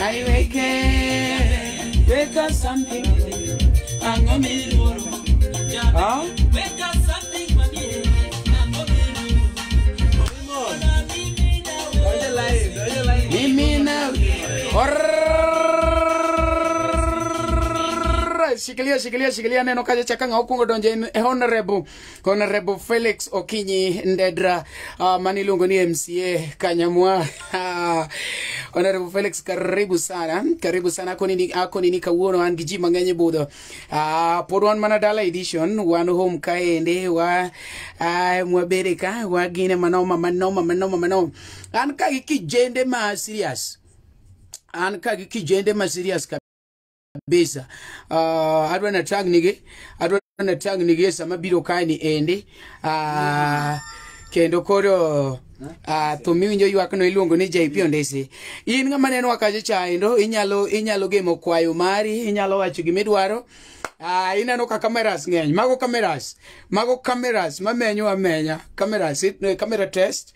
Aiweke weka something ang'o miluoro. Ah? Weka something mami ang'o miluoro. Mimi na Alright, shikilia shikilia shikilia neno kacha cha kanga okwongo donje en honorable Felix Okinyi Ndedra, maniluongo ni MCA Kanyamwa. Honorable Felix, karibu sana, karibu sana. Akoni ni kawuono an gi ji mang'eny e budho. Pod wan mana dala edition, wan home kaende wa mwabede ka wa gine manoma manoma manoma manoma. An ka gi kijende ma serious, an ka gi kijende ma serious kabisa. Adwa na tag nigi, adwa na tag nigi sama biro kae ni endi. Kendo koro thum miwinjo ywak no iluongo ni JP Ondisi. In ng'ama neno kacha chaendo, inyalo gemo kwayo mari, inyalo wacho gimidwaro. Ineno ka cameras ng'eny, mago cameras mamenyo amenya, cameras, camera test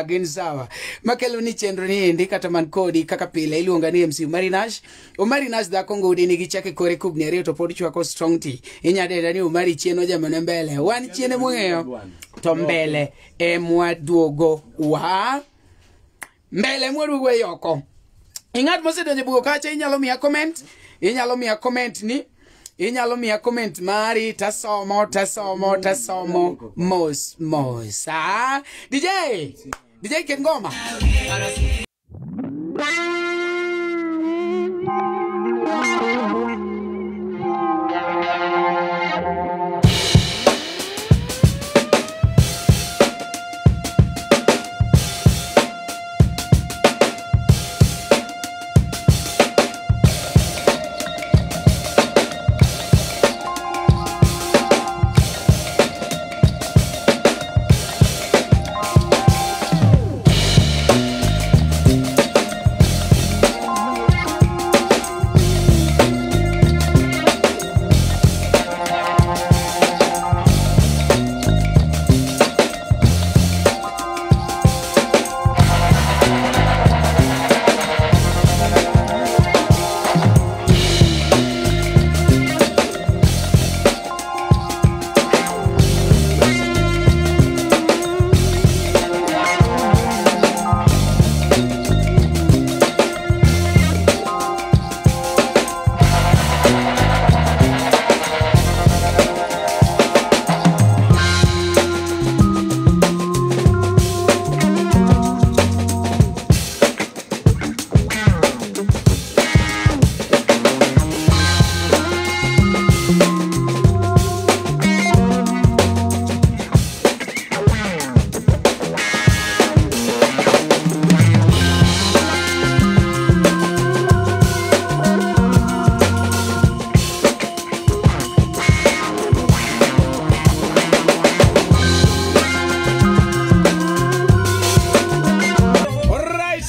gin sawa. Makelo ni chenro ni endi kata man kodi kaka pile iluonga ni MC Omari Nash. Omari Nash dhako ngudi nigi chake kore kubni ariyo to pod chwako strong tea. Inyadenda ni Omari chien ojamone mbele. Wan chien mwang'eyo to mbele emwaduogo wa mbele mwaduogo e oko. Ing'at mosedonjo e bugo kacha inyalo miya comment, inyalo miya comment ni, inyalo miya comment mari tasomo tasomo tasomo mos mos. DJ DJ ket ngoma.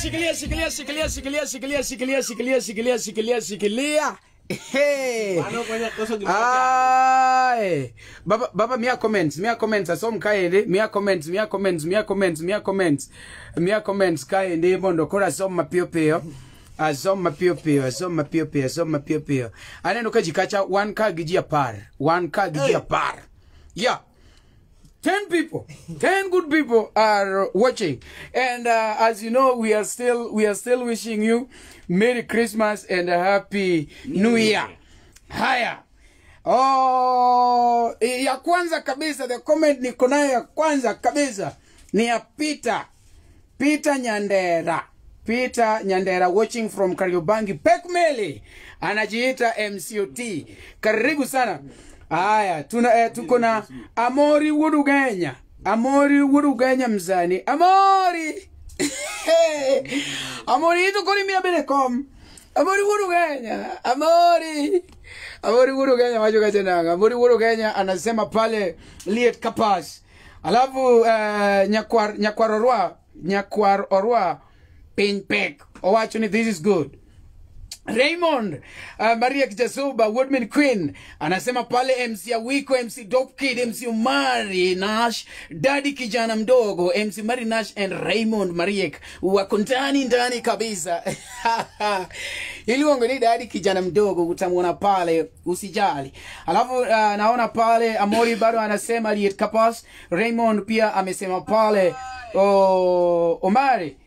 Shikilia, shikilia, shikilia, shikilia, shikilia, shikilia, shikilia. Hey. Ai. Baba, baba, mia comments, asom kaende, mia comments, mia comments, mia comments, mia comments, mia comments kaende mondo kora asom mapiyo piyo. Asom mapiyo piyo, asom mapiyo piyo, asom mapiyo piyo. Aneno ka ji kacha wan ka gi ji apar, wan ka gi ji apar. Yeah. 10 people, 10 good people are watching, and as you know, we are still wishing you Merry Christmas and a Happy New Year. Haya. Oh, ya kwanza kabisa, the comment niko nayo ya kwanza kabisa ni ya Peter Nyandera. Peter Nyandera watching from Kariobangi Pekmeli, anajiita MCOT. Karibu sana. Haya, tuna tuko na Amori Wurugenya. Amori Wurugenya mzani. Amori. Amori itu kori mia belekom. Amori Wurugenya. Amori. Amori Wurugenya wacho kacha. Amori Wurugenya anasema pale Liet Kapas. Alafu Nyakwar Orwa Pinpek. Owacho ni this is good. Raymond Maria Kijasuba Woodman Queen anasema pale MC Awiko, MC Dope Kid, MC Umari Nash, Daddy kijana mdogo, MC Mari Nash and Raymond Mariek wako ndani ndani kabisa. Ili ni Daddy kijana mdogo utamuona pale, usijali. Alafu naona pale Amori bado anasema Liet Kapas, Raymond pia amesema pale Omari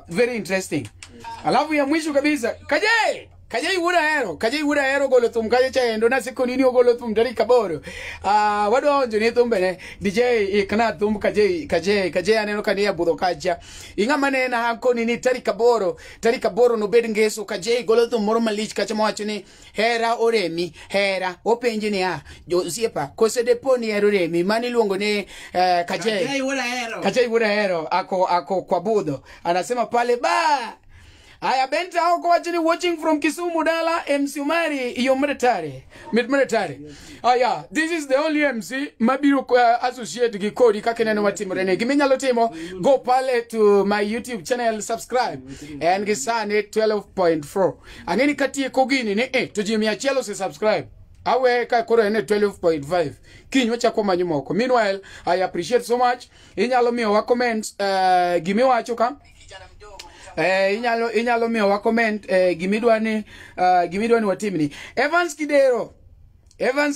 very interesting. Alafu ya mwisho kabisa Kajai Kajai wuda hero golo tum kaje cha endo na siku nini golo tum dari kaboro wadu onjo ni tum bene DJ ikana tum Kajai aneno kania budho kaja inga manena hako nini tari kaboro no bed ngeso Kajai golo tum moro malich kacha mawacho ni hera oremi hera openji ni a josiepa kose depo ni hero oremi mani luongo ni Kajai Kajai wuda hero ako kwa budho anasema pale ba. Aya Benta hako watching watching from Kisumu Dala MC Umari iyo military mid military. Aya, this is the only MC mabiro associate gi kodi kaka neno matimore ne giminyalo timo go pale to my YouTube channel subscribe en gi sani 12.4 angeni katieko gini ni to ji 100 ose subscribe awe ka koro ene 12.5 kinywa chako manyo moko. Meanwhile I appreciate so much inyalo miyo wa comments gimiwacho ka inyalo miyo wa comment gimidwa ni watimni. Evans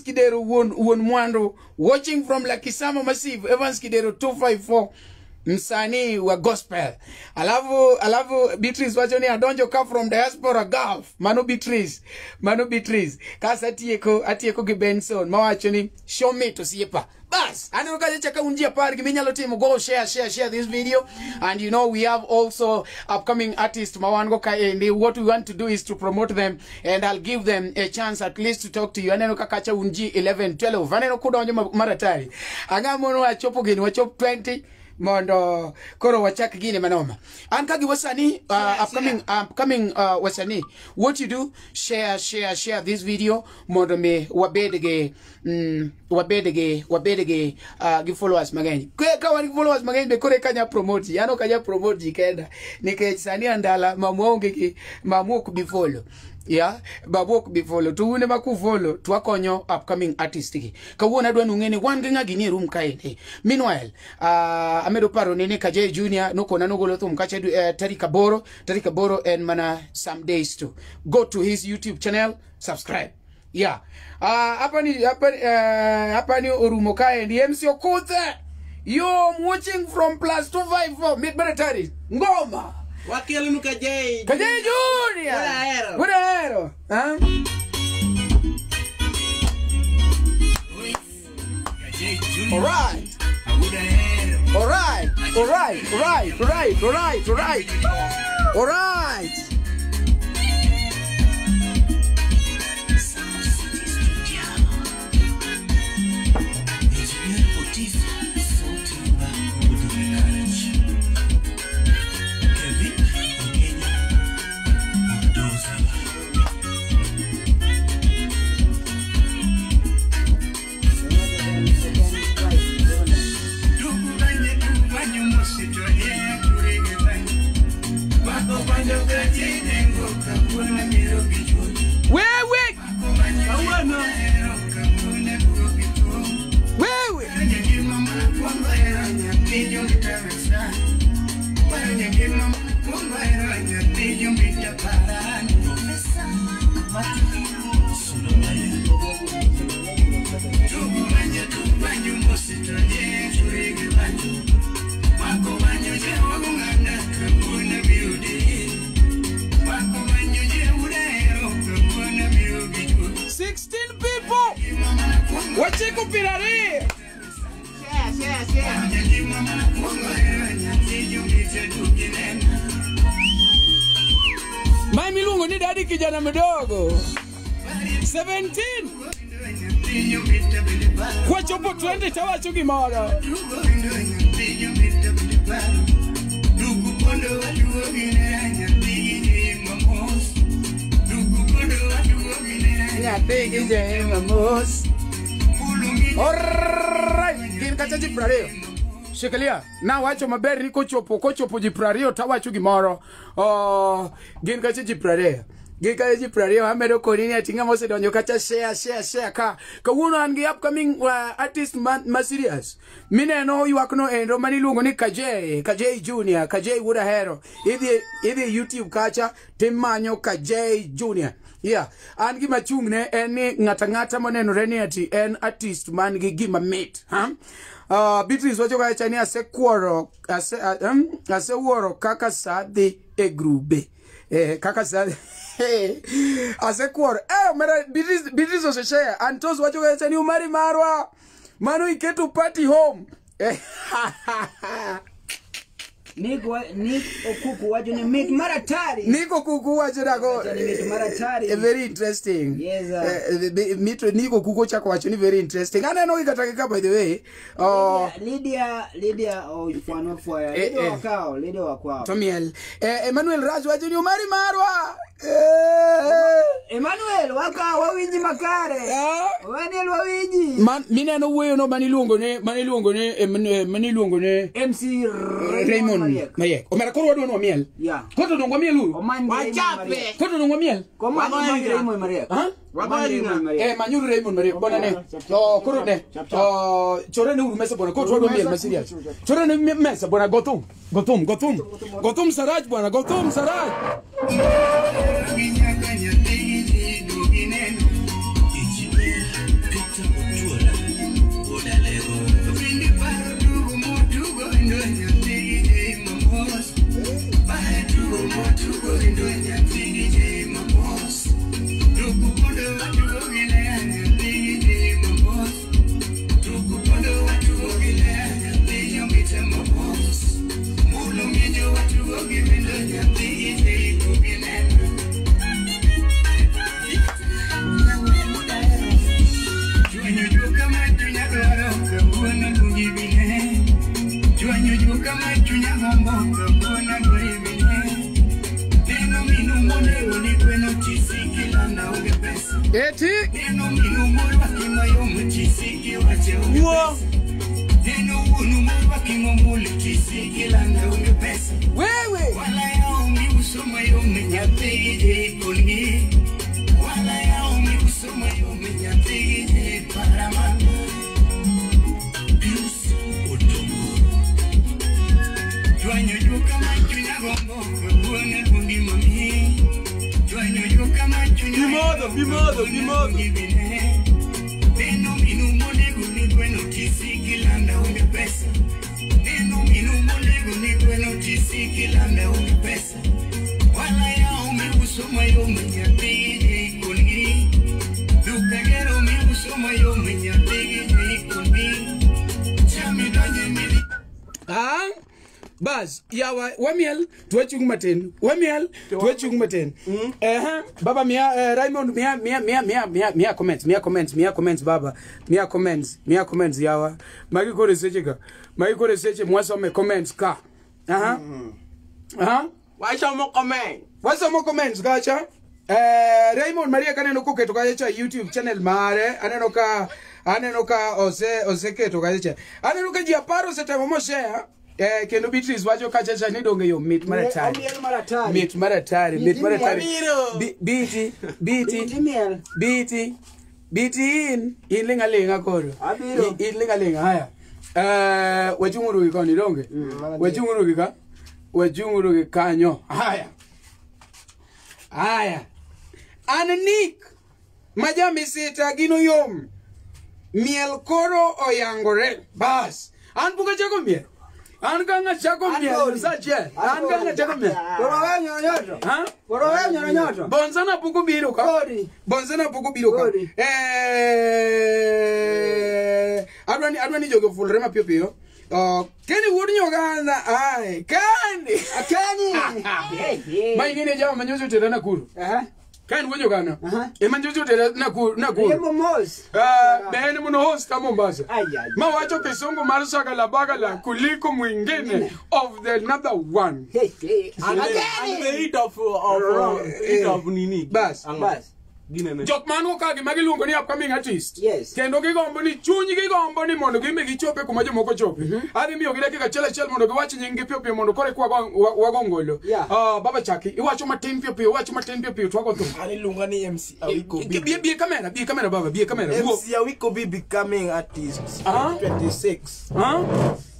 Kidero wuon Mwandu watching from Lakisama Massive. Evans Kidero 254 msanii wa gospel. Alafu Beatrice wacho ni adonjo ka from diaspora Gulf. Mano Beatrice kasa atieko gi Benson mawacho ni show me to siepa. Bas, aneno kaja chaka unjia par giminyalo timo go share this video. And you know we have also upcoming artists mawango kaendi. What we want to do is to promote them and I'll give them a chance at least to talk to you. Aneno kakacha unji 11 12 aneno kudonjo maratari anga mono wachopo gini wachop 20 mondo koro wachak gini manoma. An kagi wasani upcoming wasani, what you do, share this video mondo me wabedge gi followers mageny. Ka wan gi followers mageny be kore kanya promote yano kanya promote kenda nikech sani andala mamuonge ki mamuok bi follow. Yeah, babu ok bi follow to une maku follow to akonyo upcoming artist gi kawuono adwa nung'eni wan gi ng'agi ni room kae. Meanwhile amedo paro nene Kajai Junior nokona nogolo thum kacha tarik aboro en mana some days to go to his YouTube channel, subscribe. Yeah, hapa ni orumo kae ni MC Okuthe. Yo, I'm watching from plus 254 mid military ngoma Wakelunu Kajai Junior. Whatever. Huh? All right. Wewe 16 people. Wachiko pirari. Share. Mai milungu ni dadi kijana mdogo. 17. Wachopo 20 tawacho gimoro. Alright, gin kacha ji prariyo. Shikilia. Na wacho maber ni kochopo ji 20 tawacho gimoro. Gin kacha ji 20. Gin kacha ji 20 amedo koni ni atinga mosedonjo kacha share ka. Kawuono an gi upcoming artist ma serious. Mineno ywakno endo mani iluongo ni Kajay Junior, Kajay wuod Ahero. Idhi YouTube kacha timanyo Kajay Junior. Yeah, an gima chung'ne en ni ng'ata monenore ni ati en artist man gi gima mit. Ha? Beatrice wacho kacha ni asewuoro kaka sa dhi e grube. Kaka sa asekuoro. Mera Beatrice oseshare. Antos wacho kacha ni umari marwa. Mano iketo party home. Nick Okuku wacho ni mit maratari. Nick Okuku wacho nako. Ni mit maratari. Very interesting. Yes. Nick Okuku chako wacho ni very interesting. Aneno gi kata ka by the way. Lydia oifwano fwaya. Lydia wakao. Tomiel. Emmanuel Raj wacho ni umari marwa. Emmanuel waka wawinji makare. Emmanuel wawinji. Man mineno wuoyo no maniluongo ni MC Raymond Mayek. Omera koro wadwa miel. Yeah. Koto dongo miel uru. Wachape. Koto dongo miel. Komani Raymond Mariek. Ha? Wabaringa. Manyuru Raymond Mariek bona ne. Koro ne. Chore ne uru mesa bona. Koto wadwa miel ma serious. Chore ne mesa bona gothum. Gothum Saraj bona. Gothum Saraj. Eti wewe Bimodo. Bas, yawa wamiel tuwachung matin. Wamiel tuwachung matin. Baba mia Raymond mia comments baba. Mia comments yawa. Magi kore seche ka. Magi kore seche mwasome comments ka. Wasomo comments gacha. Raymond Maria kaneno koketo kacha YouTube channel mare. Aneno ka oseketo kacha. Aneno ka ji aparo setemo mo share. Kendo Beatrice wacho kacha ni donge yo mit maratari. Biti in linga linga koro. In linga linga haya. Wachunguru gi koni donge. Wachunguru gi ka. Wachunguru gi kanyo. Haya. Haya. An Nick majami sita gino yom. Miel koro oyangore. Bas. An buka chako miel. An kanga chako miel. Sache. An kanga chako miel. Koro we nyonyoto. Ha? Koro we nyonyoto. Bonzana buku biro ka. Kodi. Bonzana buku biro ka. Kodi. Adwani jogo fulre ma piyo piyo. Keni wuod Nyoganda. Ai, Keni. Akeni. Ma ingine jawa manyozo tera Nakuru. Keni wuod Nyoganda. E manyozo tera Nakuru. Nakuru. Yebo mos. Bene muno host ka Mombasa. Ai ai. Ma wacho Kisungu mar shagala bagala kuliko mwingine of the another one. Hey hey. And the heat of nini. Bas. Bas. Ginene. Jok man ka gi magiluongo ni upcoming artist. Yes. Kendo gigombo ni chuny gigombo ni mondo gimbe gichope kuma jomoko chope. Adhi miyo gi dakika achiel achiel mondo giwach nying gi piyo piyo mondo koro eka wago ngolo. Yeah. Baba chaki iwacho matin piyo piyo, iwacho matin piyo piyo to wago thum. An iluonga ni MC Awiko Bi B. bi kamera, bi kamera baba, bi kamera. Wuo. MC Awiko B becoming artist Ah. 2026. Huh?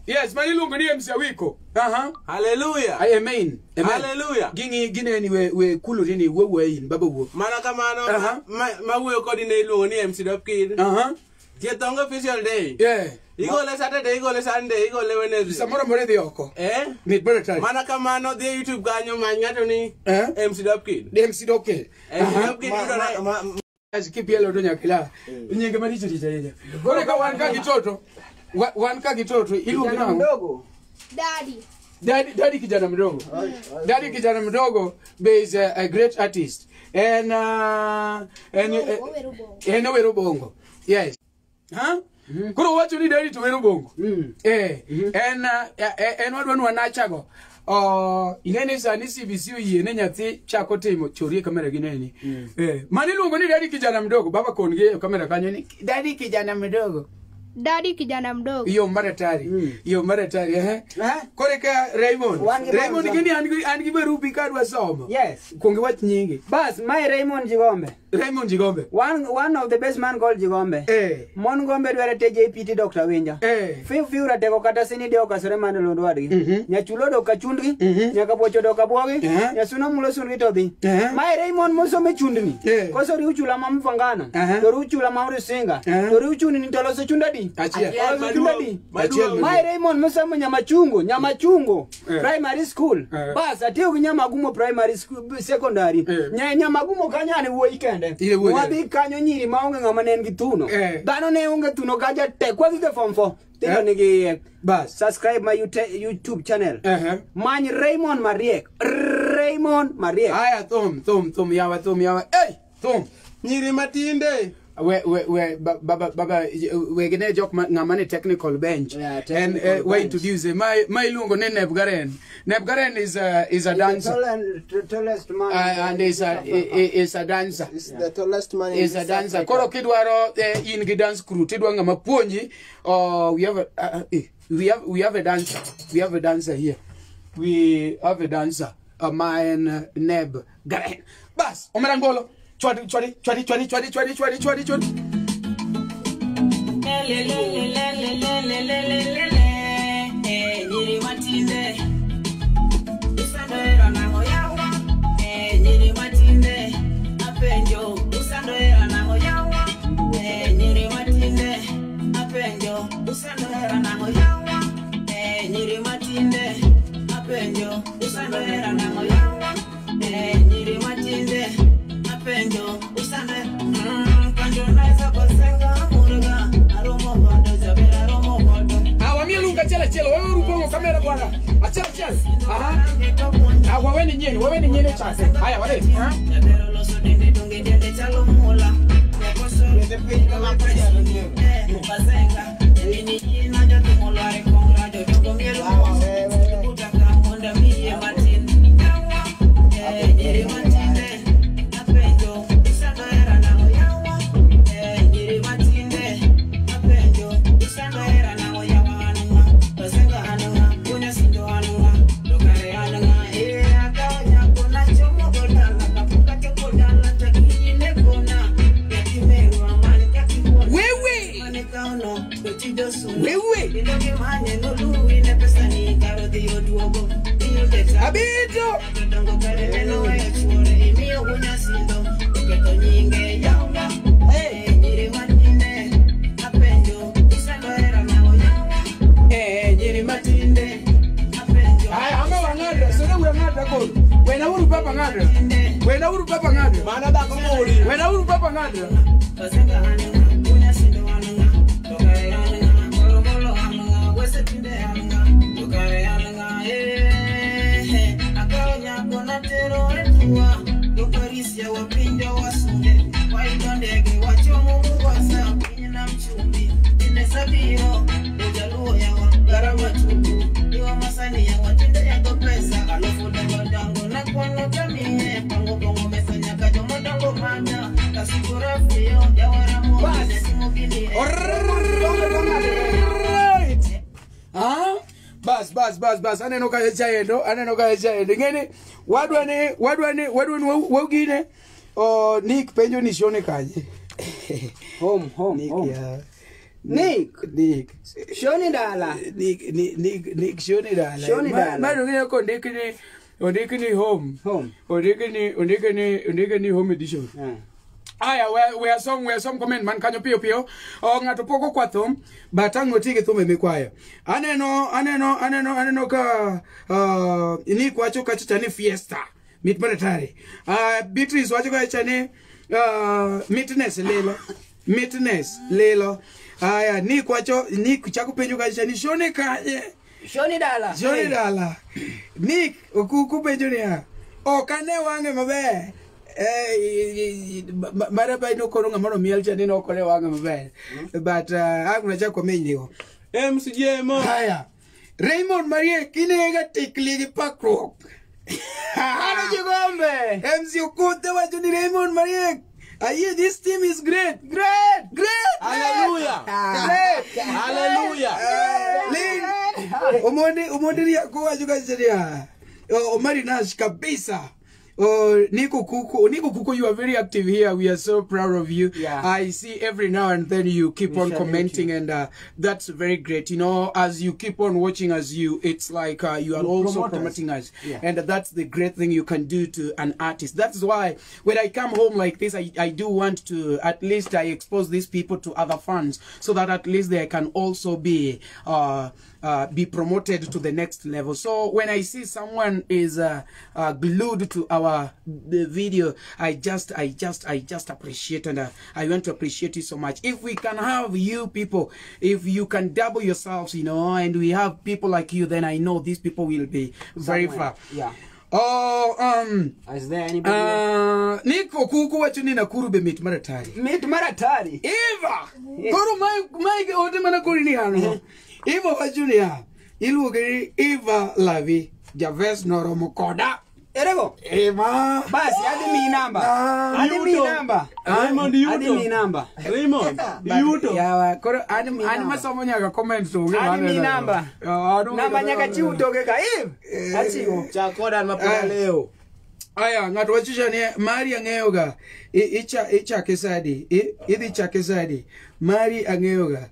Yes, mani iluongo ni MC Awiko. Aha. Hallelujah. Amen. Amen. Hallelujah. Ging'i gineni we kulori ni wuo wuo in baba wuo. Mana kamano Aha. ma wuoyo kodi ne iluongo ni MC Dopkid. Aha. Thieth onge official day. Yeah. Igole Saturday, igole Sunday, igole Wednesday. Samoro moro idhi oko. Eh? Mit bro tari. Mana kamano dhi e YouTube kanyo many ng'ato ni Eh? MC Dopkid. MC Dopkid. MC Dopkid yudore. Kipielo to nyakila. Nyinge maricho richo ahinya. Koro ka wan ka gi toto. Wan ka gi toto iluongo Kijana nang'o? mdogo. Daddy. Daddy kijana mdogo. Daddy kijana mdogo be is a great artist. And Owero bongo. En owero bongo. Yes. Huh? Koro wacho ni daddy to wero bongo. Eh, en en wadwa ni wanachago. Ing'e ni sani CBC oyie ne nyathi chako timo chorie kamera gi neni. Eh, mani iluongo ni daddy kijana mdogo. Baba kon gi e kamera kanyo ni daddy kijana mdogo. Daddy kijana mdogo. Yo maratari. Yo maratari, eh. Eh? Kore ka Raymond. Wan gi Raymond baba. gini an gi barupi ka adwa somo. Yes. Kuong iwach nyingi. Bas, my Raymond Jigombe. Raymond Jigombe. One of the best man called Jigombe. Eh. Mon Gombe dware te JPT Dr. Winja. Eh. Fiu fiu ratego kata sini deo kasore mane lond wadgi. Mhm. Nyachulo dok kachundgi. Mhm. Nyakabocho dok abuogi. Eh. Nyasuna mulo sundgi to dhi. Eh. Mae Raymond mosome chundni. Eh. Koso riw chula ma mfangano. Eh. To riw chula ma Rusinga. Eh. To riw chundni to loso chundadi. Achiel. Oloso chundadi. Achiel. Mae Raymond mosomo Nyamachungo, Nyamachungo Eh. Primary School. Eh. Bas atiyo gi Nyamagumo Primary School Secondary. Eh. Nyamagumo kanyo an e wuoyi kende. In e wuoyi Wadhi kanyo nyiri maonge ng'ama ne en gi thuno. Eh. Dhano ne onge thuno kacha tek wadhi e form 4. Tindo Eh. nigi iye. Bas. Subscribe my YouTube channel. Eh. Many Raymond Mariek. Raymond Mariek. Aya thum yawa thum yawa. Hey, thum. Nyiri matinde. We baba we gine jok ng'ama ni technical bench. Yeah, and technical we bench. introduce my iluongo ni Nebgaren. Nebgaren is a dancer. Tallest man. And is a dancer. Is the tallest man in Is a this dancer. Africa. Koro kidwaro in gi dance crew tidwa ng'ama puonji. We have a, we have a dancer. We have a dancer here. We have a dancer. Ma en Nebgaren. Bas, omera ngolo. Chwadi chwadi chwadi chwadi chwadi chwadi chwadi chwadi chwadi. Lele lele lele lele lele lele nyiri matinde usandoera nango yawa nyiri matinde apenjo usandoera nango yawa nyiri matinde apenjo usandoera nango yawa nyiri matinde apenjo usandoera nango yawa nyiri matinde apenjo usande kanjo naisa kosenga murga aromo godo jabera aromo godo Awamie lunga chela chela wewe urupongo kamera bwana. Achela chela. Aha. Ah wewe ni nyeni chase. Haya wale. Jabera loso dende donge dende chalo mola koso basenga ni ina joto molare kongra joto mielo kutaka onda miye matin nyiri matinde apenjo usandoera nango yawa nyiri matinde apenjo usandoera nango yawa anunga basenga anunga kunya sindo anunga dokare anunga akaonya kona chomo godala kapuka chokodala takine kona yakimerwa mani kakibona Wewe. manekaono totidosuno Wewe. indokimanye noluwi ne pesani karo dhi oduogo iyudeta Abito. Jodongo kare neno weyo chuore imiyo gunya sindo oketho nyinge yawa nyiri matinde apenjo usandohera nango yawa Nyiri matinde. apenjo Haya ama wang'adra, sore wang'adra koro. Wena uru papa ng'adra. Wena uru papa ng'adra. Mana dhako mori. Wena uru papa ng'adra. basenga anunga gunya sindo anunga dokare anunga koromolo anunga wese tinde anunga dokare anunga akawo nyako natero etua dokarisia wapinjo wasunde waidho ndege wachomo Mombasa piny nam chumbi tinde sabiro jojaluo yawa garama tupu iwa masani yawa tinde yago pesa alufu dongo dongo nakwano tamiye pango bongo mesa nyaka jomodongo manya. Bas bas bas bas aneno ka chaendo, aneno ka chaendo. Ngene wadwa ni wagine. O Nick penjo ni shone kanye. Home home Nick, home. yeah. Nick. Nick. Shoni dala. Nick shoni dala. Shoni dala. Ma ngene ko ndiki ni home. Home. Ondiki ni home edition. Yeah. Aya, we are some comment man kanyo piyo piyo. O ng'ato pok okwa thum, but ang' oti gi thum mikwayo. Aneno ka Nick wacho kacha cha ni fiesta. Mit maratari. Beatrice wacho kacha ni mitness lelo. Mitness lelo. Aya, Nick wacho Nick chako penjo kacha ni shoni kanye. Shoni dala. Shoni dala. Nick okuku penjo niya. Ok ane wang'e maber. Mara bai no kono ng'ama nomiel cha ni no kore wang'e maber. But ang' nachako menynigo. MC Jemo. Haya. Raymond Marie kinega tikli gi pakruok. Ano jigombe. MC Okothe wacho ni Raymond Marie. Aye, this team is great. Great. Great. Hallelujah. Great. Hallelujah. Lin. Omondi riako wacho kacha niya. Omari Nash kabisa. Nico Kuku, you are very active here. We are so proud of you. Yeah. I see every now and then you keep on salute commenting, and that's very great. You know, as you keep on watching us, it's like you are also promoting us. Yeah. And that's the great thing you can do to an artist. That's why when I come home like this, I do want to, at least I expose these people to other fans so that at least they can also be promoted to the next level. So when I see someone is glued to our the video, I just appreciate, and I want to appreciate you so much. If we can have you people, if you can double yourselves, you know, and we have people like you, then I know these people will be very far. Yeah. Oh, Is there anybody? Nico Kuku wacho ni Nakuru be mit maratari. Mit maratari. Eva. Koro mai ote mana kori ni hano. Eva wacho ni ha. Iluonge ni Eva Lavi. Javes noromo koda. Erego. Eva. Basi adi mi namba. Adi mi namba. Raymond Yuto. Adi mi namba. Raymond Yuto. Yawa koro an masomo nyaka comment to onge Adi mi namba. Namba nyaka chiw toke ka. Eve. Achiwo. Chakoda mapoda leo. Aya, ng'ato wacho ni mari ang'eyo ga. Ichake sadi. Idhi chake sadi. Mari ang'eyo ga.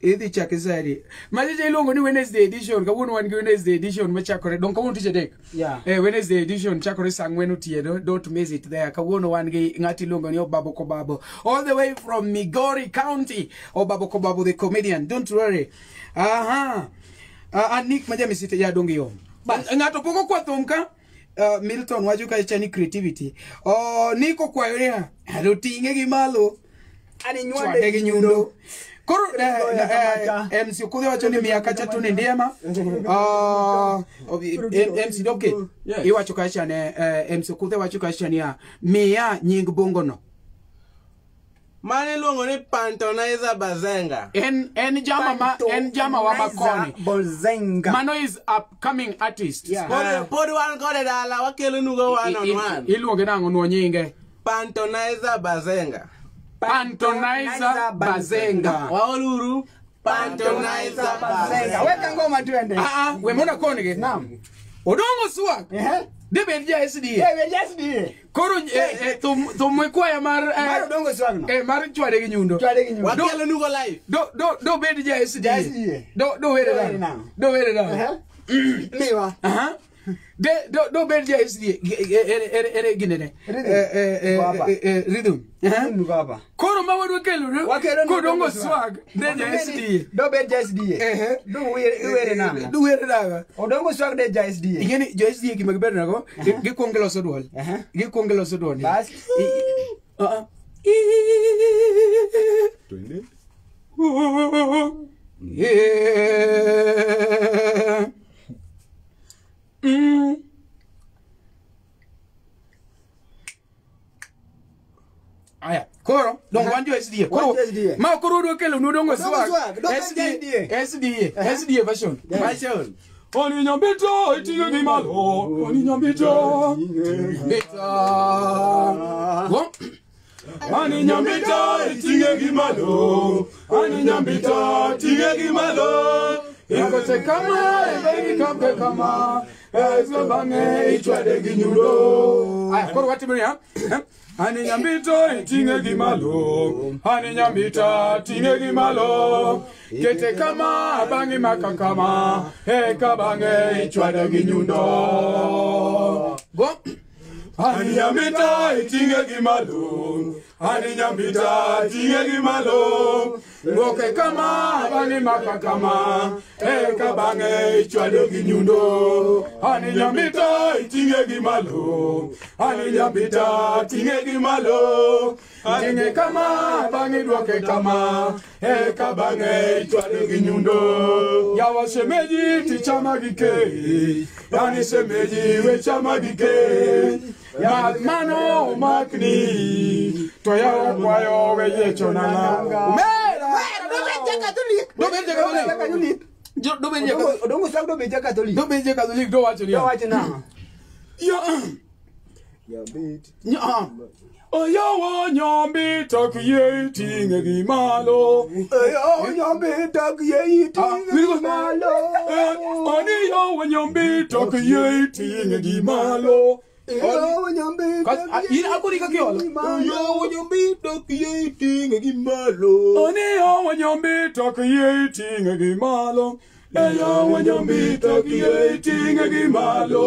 Idhi chake sadi. Machicha iluongo ni Wednesday edition. Kawuono wan gi Wednesday edition machakore. Dong kawuono tich adek. Yeah. Wednesday edition chakore saa ang'wen otieno. Don't miss it there. Kawuono wan gi ng'ati iluongo ni Obabo Kobabo. All the way from Migori County. Obabo Kobabo the comedian. Don't worry. Aha. An Nick majamisite ya dongi yom. Ng'ato pok okwa thum ka. Milton wacho kacha ni creativity. Oh, Nico kwayo niya. Alo ting'e gi malo. Ani Chwade nywande gi nyundo. Koro MC Okudhe wacho ni miya kacha tu ni ndiema. MC Doke. Yes. Iwacho kacha ne MC Okudhe wacho kacha niya miya nying bongo no. Mane iluongo ni Pantonizer Bazenga. En jama wa Makoni. Bozenga. Mano is upcoming artist. Yeah. Pod wan kode dala wakelo nugo one on one. Iluonge nang'o nuo nyinge? Pantonizer Bazenga. Pantonizer Bazenga. Waoluru Pantonizer Bazenga. Bazenga. Weka ngoma tuende. We mona konige. Naam. Odongo swag. Debed ja SDA. Yeah, we SDA. Koro thum mikwaya mar Mar Odongo Swag no. Mar chwade gi nyundo. Chwade gi nyundo. Wakelo nugo live. Do bed ja SDA. SDA. Do were nang'o. Do were nang'o. Miwa. Aha. Do bed ja SDA. Ere ginene. Rhythm. Rhythm baba. Koro ma wadwa kelo no. Kodongo swag. De ja SDA. Do bed ja SDA. Do were nang'o. Do were nang'o. Odongo swag de ja SDA. Ingeni jo SDA gima giber nago. Gikwongo loso duol. Gikwongo loso duol. Bas. Twende. Yeah. Aya, koro dong wan jo SDA. Koro ma koro do kelo nu dongo swag. SDA SDA version. Version. Oni nyambito itinge gi malo. Oni nyambito. Bita. Go. Ani nyambita itinge gi malo. Ani nyambita itinge gi malo. Ikote kama ebengi kamke kama eka bang'e ichwade gi nyundo. Aya koro watimo niya. Ani nyambito iting'e gi malo, ani nyambita ting'e gi malo. Kete kama bang'e maka kama, eka bang'e ichwade gi nyundo. Go. Ani nyambita iting'e gi malo, ani nyambita ting'e gi malo. Duoke kama bang'e maka kama, eka bang'e ichwado gi nyundo. Ani nyambita iting'e gi malo, ani nyambita ting'e gi malo. Ting'e kama bang'e duoke kama, eka bang'e ichwado gi nyundo. Yawa shemeji tichama gi kei, yani shemeji we chama gi kei. Mano makni to yawa kwayo we yecho nanga. Umera dobe Catholic. Odongo sak dobe ja Catholic. Dobe ja Catholic do wacho niya. Do wacho nang'o? Ya. Ya. Oyawa nyambi tak ye tinge gi malo. Oyawa nyambi tak ye tinge gi malo. Ani yawa nyambi tak ye tinge gi malo. Oyawa nyambi tak ye. Akori ka kiolo. Oyawa nyambi tak ye tinge gi malo. Ani yawa nyambi tak ye tinge gi malo. Eyo wanyambi tak ye tinge gi malo.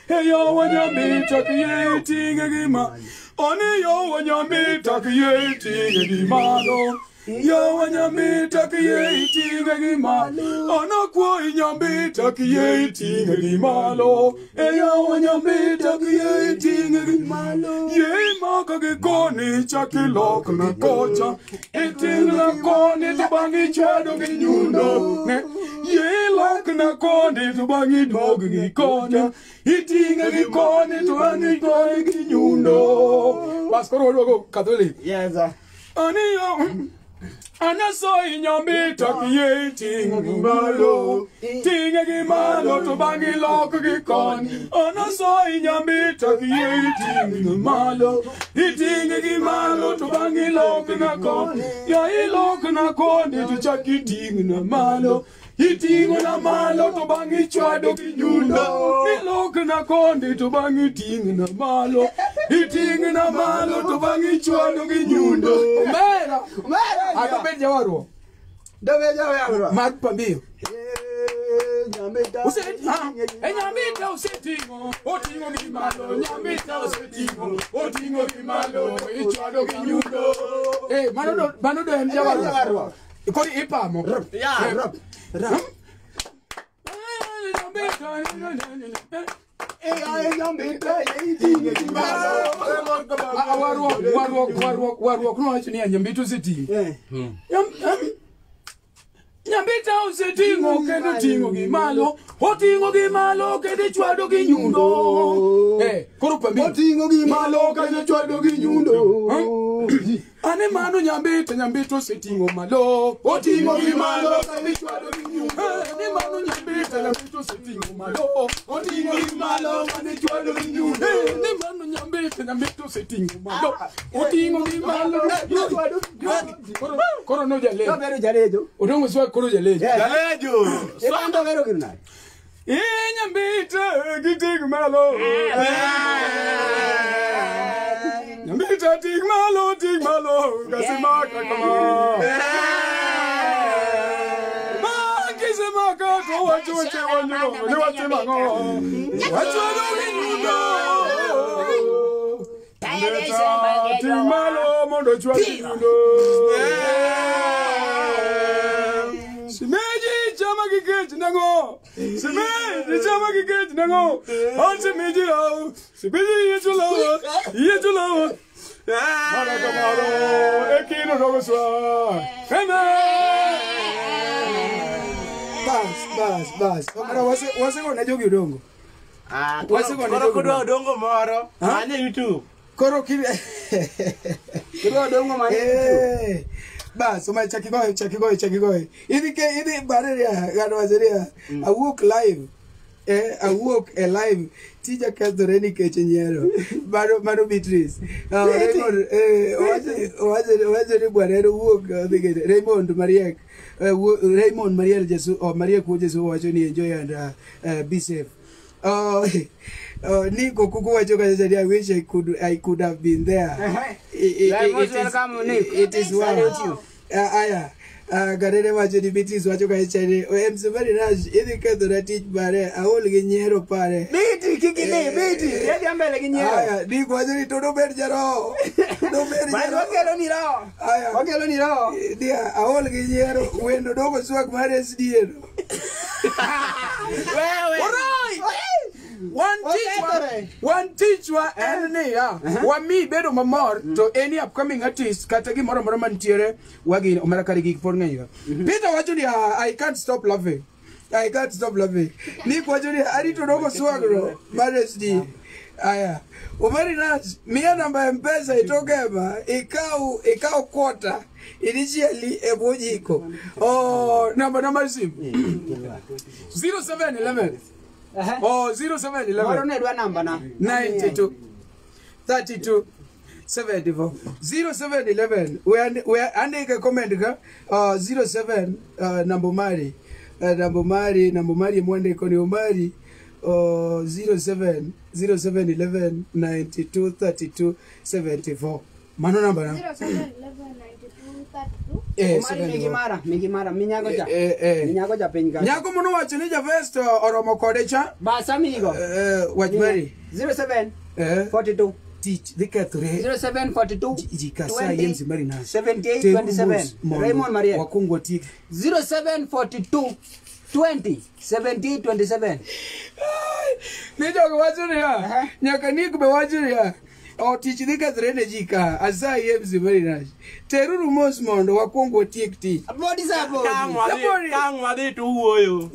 Eyo wanyambi tak ye tinge gi malo. Oni yo wanyambi tak ye tinge gi malo. Yo wanyambi tak ye tinge gi malo. Ono kwa nyambi tak ye tinge gi malo. Eyo wanyambi tak ye tinge gi malo. Ye maka gi koni chakilok na kocha. Itinga koni tubangi chado gi nyundo. Ne. Ye lok na koni tubangi dog gi kocha. Itinga gi koni tubangi dog gi nyundo. Bas koro waduogo Catholic. Yes. Ani yo Anaso inyambi tak ye tinge gi malo. Tinge gi malo to bangi lok gi koni. Anaso inyambi tak ye tinge gi malo. Itinge gi malo to bangi lok na koni. Ya ilok na koni to chaki tinge na malo. Itingo na malo to bangi chwado gi nyundo. Ilok na koni to bangi tinge na malo. Itinge na malo to bangi chwado gi nyundo. Omera. Omera. Ato bed jawarruok. Dobe jawarruok. Mar pambio. Nyambita. Nyambita oseting'o, oting'o gi malo. Nyambita oseting'o, oting'o gi malo. Ichwado gi nyundo. Mano do en jawarruok. Koro ipamo. Ya. Rap. Warruok nowacho niya Nyambita oseting'o. Nyambita oseting'o kendo ting'o gi malo. Oting'o gi malo kendo ichwado gi nyundo. Koro pambi. Oting'o gi malo kendo ichwado gi nyundo. Ane mano Nyambita, Nyambita oseting'o malo. Oting'o gi malo kendo ichwado gi nyundo. Ane mano Nyambita, Nyambita oseting'o malo. Oting'o gi malo kendo ichwado gi nyundo. Ane mano Nyambita, Nyambita oseting'o malo. Oting'o gi malo. Koro no jalejo. Koro jalejo. Odongo swa koro jalejo. Jalejo. Epando wero gino nade? Nyambita giting malo. Nyambita ting malo, kasimaka kama. Makisimaka to wacho chewanyo, ne wacho mango. Wacho do ginyundo. Nyambita ting malo mondo chwa ginyundo. Simeji chama gi kech nango. Simeji chama gi kech nango. An simeji rao. Simeji yecho lawa. Yecho lawa. Mara kamaro ekino rogo swa. Amen. Bas bas. Omara wasego na jogi odongo. Wasego na Koro kudwa odongo moro. Manye YouTube. Koro ki Kudwa odongo manye YouTube. Bas, oma chakigoy. Idhi ke idhi bareria gano wacheria. Awuok live. Awuok e live. Tija kethore nikech nyiero. Mano Beatrice. Raymond owacho ni bwana en owuok odhi kete. Raymond Mariek. Raymond Mariel Jesu or Maria Kuo Jesu wacho ni enjoy and be safe. Nick Okuku wacho kacha ni I wish I could have been there. You are most welcome, Nick. It is well. Salute you. Aya. Garere wacho ni Beatrice wacho kacha ni MC Marinash idhi ketho na tich mare aol gi nyiero pare. Biti kik idhi, Biti, idhi mbele gi nyiero. Aya, Nick wacho ni to dobed jaroho. Dobed Bas jaroho. wakelo ni roho. Aya. Wakelo ni roho. Dia aol gi nyiero wendo dogo swag mar SDA no. Wewe. Alright. Wan tichwa, Okethore. wan tichwa en niya, wami bedo mamor to any upcoming artist kata gimoro amora mantiere wagin omera kare gik pod ng'eny ga. Peter wacho ni "Ah, I can't stop laughing. I can't stop laughing." Nick wacho ni arito dogo swagro mar SD. Aya. Omari Nash, miya namba ya M-Pesa itokema, ikaw kwota inichieli e bwo jiko. Oh, namba mar sim. 0711. Oh, 0711. Moro ne dwa namba na. 92 32 74 0711 we andike comment ka 07 nambo mari nambo mari mwandiko ni Omari 07 0711 92 32 74 mano namba na 07 11 92 32. Omari migi 74. mara, migi mara, minyago cha. Eh. Minyago cha piny kacha. Nyako mono wacho ni Javesto oromo kode cha. Bas amigo. Wach mari 07 42 tich dhi kethore. 07 42 Ji kasa yemzi mari na 78 27. Raymond Maria. Wakungu watiek. 07 42 20 78 27. Ni jogo wacho niya, nyaka Nick be wacho niya, o tich dhi kethre ne ji ka, asayi MC Marinash. Teruru mos mondo wakuong watiek tich. Body support. Sapori. Kang wadhi to wuoyo.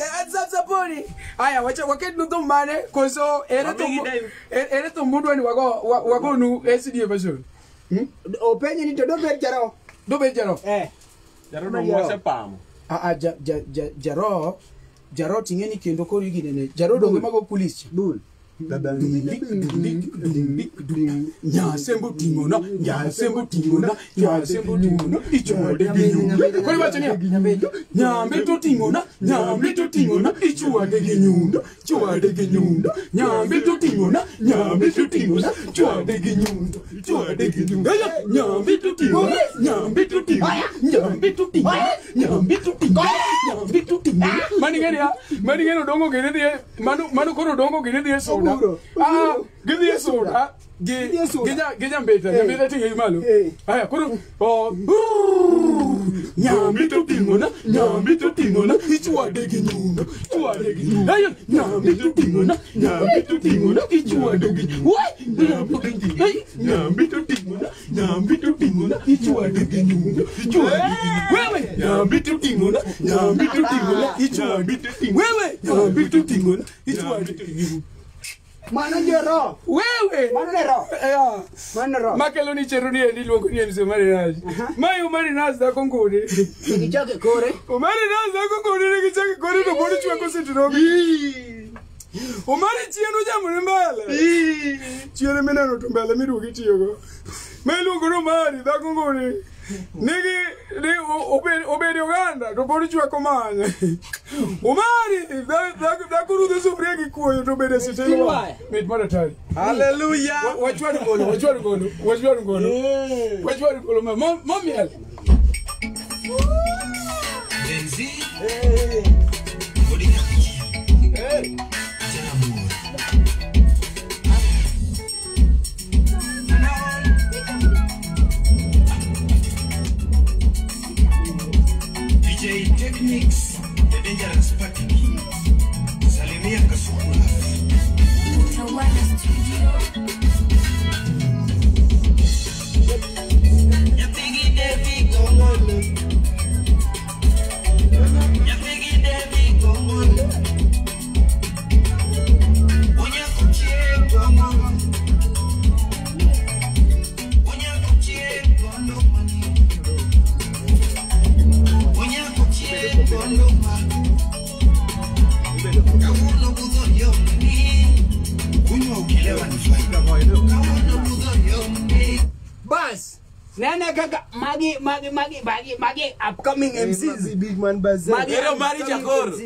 Sapori. Aya, wacha waketnu thum mane, koso ere thum Wamigi Dave. ere thum mudwa ni wago wagonu SDA version. Openji ni to dobed jaro. Dobed jaro. Jaro dong wasepamo. Ah ah ja ja ja jaro jaro ting'eni kendo koro iginene. Jaro donge mago police. Bul. Nyasembo ting'ona, nyasembo ting'ona, nyasembo ting'ona, ichwade gi nyundo. Koro iwacho niya, nyambe to ting'ona, nyambe to ting'ona, ichwade gi nyundo, chwade gi nyundo, nyambe to ting'ona, nyambe to ting'ona, chwade gi nyundo, chwade gi nyundo. Aya, nyambe to ting'ona, nyambe to ting'ona, nyambe to ting'ona, nyambe to ting'ona, nyambe to ting'ona. Mano ing'e niya, mano ing'e ni odongo gini dhi e, mano koro odongo gini dhi e soda. Oguro, Ah, gidhi e soda gi Gidhi e soda. gi nyambita, nyambita ting'e gi malo. Aya, koro oh, nyambe to ting'ona, nyambe to ting'ona, ichwade gi nyundo, chwade gi nyundo. Aya, nyambe to ting'ona, nyambe to ting'ona, ichwade gi Wai, nyambe to ting'ona, ai, nyambe to ting'ona, nyambe to ting'ona, ichwade gi nyundo, ichwade gi nyundo. Wewe, nyambe to ting'ona, nyambe to ting'ona, ichwade to ting'ona. Wewe, nyambe to ting'ona, ichwade gi nyundo. Mano joro. Wewe. Mano ne ro. Yeah. Mano ro. Makelo ni chenro ni endi iluongo ni MC Marinash. Mae Marinash dhako ngudi. Gichoke kore. Marinash dhako ngudi ne gichako kore to pod chwako sitirogi. Omari chien ojamone mbele. Chien mineno to mbele miduogo itiyogo. Ma iluongo ni Omari dhako ngudi. Nigi ni obed oganda to pod chwako manya. Omari dhako rudho sufuria gi kuoyo to obede Steel sitilo. wire. Mit mar atari. Hallelujah. Wachwar ngolo, wachwar ngolo, wachwar ngolo. Wachwar ngolo momiel. DJ Technics, the Dangerous Party King. Salimia Kasukula. Tawala Studio. Nyapigi Devi Gongolo. Nyapigi Devi Gongolo. Onyakuchie Gongolo. Onyakuchie Golomani. Onyakuchie Goloma. Kawuono budho yomni. Kunywa ukilewa ni faida. Nene kaka magi upcoming MCs. Big man baze. Ero mari chakoro.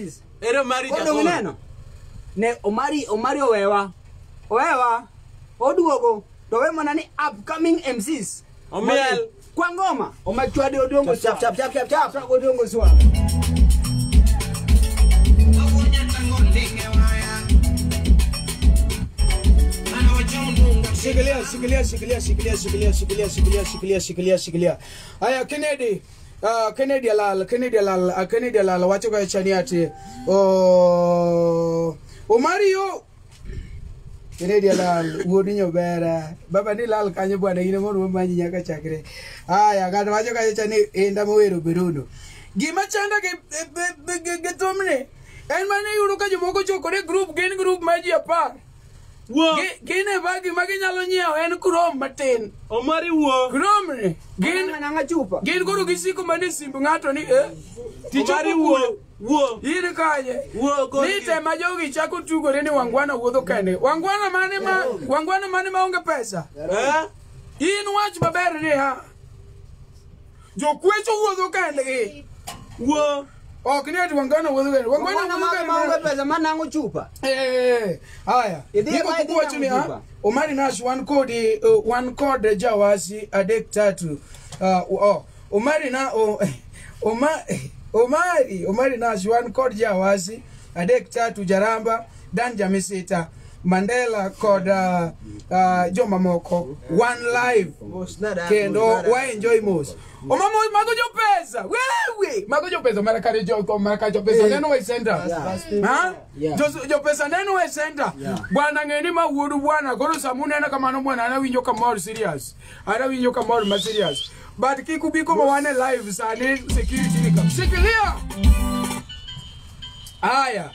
Ero mari chakoro. Neno. Ne Omari owewa. Owewa. Oduogo. To we mana ni upcoming MCs. Omiel. Kwa ngoma. Omachwade odongo chap chap chap chap chap. Chap odongo swa. Shikilia. Aya Kennedy. Kennedy alal wacho ka chani ati. Oh Omario Kennedy alal wuod nyobera. Baba ni lal kanyo bwana ine mondo manyi nyaka chakre. Aya ng'ato wacho ka chani enda mowero beruno. Gima chanda ge thumni en mane yudo ka jomoko chokore group gin group ma ji 10. Wuo. Gin e bagi ma ginyalo nyiewo en chrome matin. Omari wuo. Chrome ni gin nanga chupa. Gin koro gisiko mana e simb ng'ato ni Omari wuo. Wuo. In kanye. Wuo koro. Ni tema jogi chako tugore ni wangwana wuotho kende. Wangwana mane ma onge pesa. In wach maber ni ha. Jokwecho wuotho kendgi. Wuo. Ok ni ati wangwana wuotho kende. Wangwana ma onge pesa ma nango chupa. Haya. Niko kuwacho ni ha. Omari Nash wan kod jawasi 3 Omari na Omari Nash wan kod jawasi 3 Jaramba Dan Jamisita Mandela kod joma moko one live kendo wa enjoy most. Omamo mago jo pesa. Wewe mago jo pesa mara kare jo mara ka jo pesa neno we center. Ha? Jo pesa neno we center. Bwana ngeni ma wuodu bwana koro samune na kamano bwana ana winjo kamor serious. Ana winjo kamor ma serious. But kikubiko ma wane live sani security ni kam. Shikilia. Aya.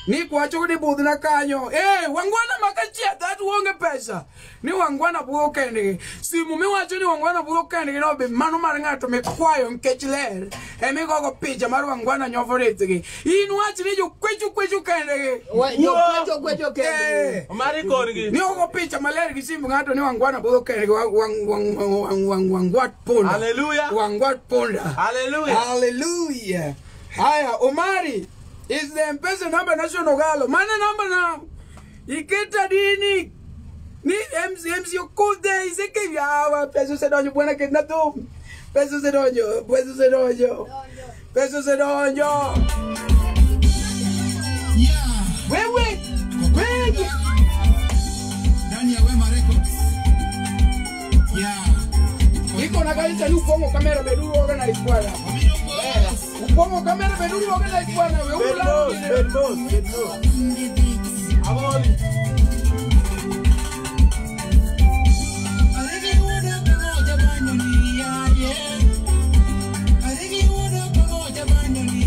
Ni kwacho ni budhna kanyo. Wangwana makachia that uonge pesa. Ni wangwana buo kendgi. Simu mi wacho ni wangwana buo kendgi no be mano mar ng'ato me kwayo nikech ler. Emi gogo picha mar wangwana nyovoretgi. In wach ni jo kwechu kendgi. Jo kwechu kendgi. Omari korgi. Ni ogo picha maler gi simu ng'ato ni wangwana buo kendgi wangwat punda. Hallelujah. Wangwat punda. Hallelujah. Hallelujah. Haya Omari. Is the M-Pesa number national galo? Mana number na. Iketa dini. Ni MC okude iseke yawa peso se donjo buena que na tu. Peso se donjo, peso se donjo. Peso se donjo. Yeah. Wewe. Wewe. Ndani ya Wema Records. Yeah. Iko na kanisa ni upongo kamera beduru organize bwana. Upongo kamera beduru organize bwana. Wewe ulalo. Bedmos. Amori.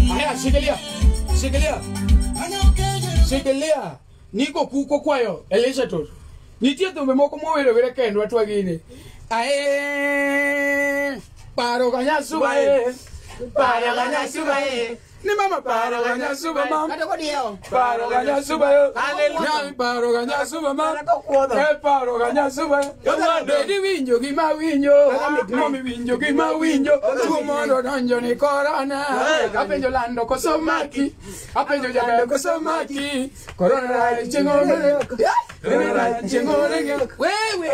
Haya, shikilia. Shikilia. Shikilia. Niko kuko kwayo Elisha Toto. Nitie thumbe moko mowere were kendo atwagine. Ae paro ganyasuba e. Paro ganyasuba e. Ni mama paro ganyasuba mama. Kata kodieo. Paro ganyasuba e. Hallelujah. Paro ganyasuba mama. E paro ganyasuba e. Bedi winjo gima winjo. Mami winjo gima winjo. Tuo mondo donjo ni corona. Apenjo lando koso maki. Apenjo jaber koso maki. Corona rach chingore. Corona chingore. Wewe.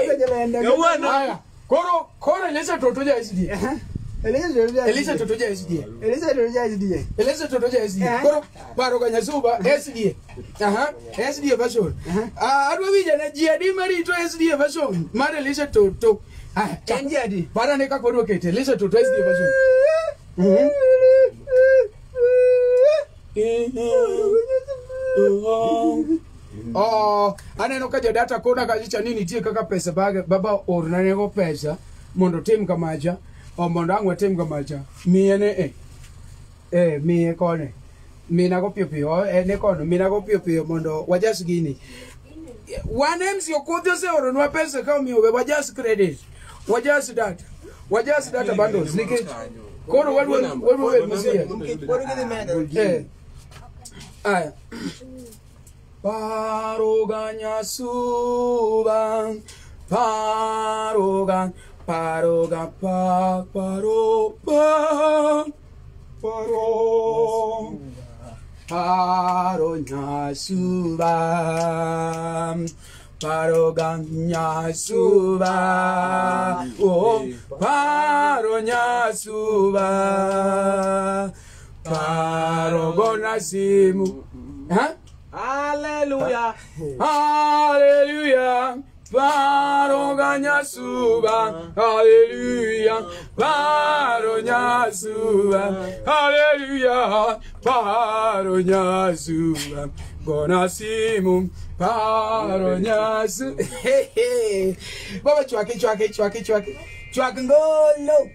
Haya. Koro Elisha Toto ja SDA. Elisha Toto ja SDA. Elisha Toto ja SDA. Elisha Toto ja SDA. Koro paro ganyasuba SDA. Aha, SDA version. Adwa winjo na ji adi marito SDA version mar Elisha Toto. Ah, En ji adi? Para ne kaka odwa kete Elisha Toto SDA version. Oh, aneno ka jodata kona kachicha ni nitie kaka pesa baba orna nego pesa mondo tim kamacha o mondo ang' watim kamacha miye ne miye kone mina go piyo piyo ne kono mina go piyo piyo mondo wajas gini wan MC Okodhi oseoronwa pesa ka omiyo we wajas credit wajas data bundles nikech koro wadwa wed masia. Aya. Paro ganyasuba, Paro ga pa paro pa paro paro nyasuba paro ga nyasuba oh paro nyasuba paro gonasimu ha. Hallelujah. Hallelujah. Paro ganyasuba. Hallelujah. Paro nyasuba. Hallelujah. Paro nyasuba. Gonasimu. Paro nyasu. Baba chwake chwake chwake chwake. Chwake ngolo.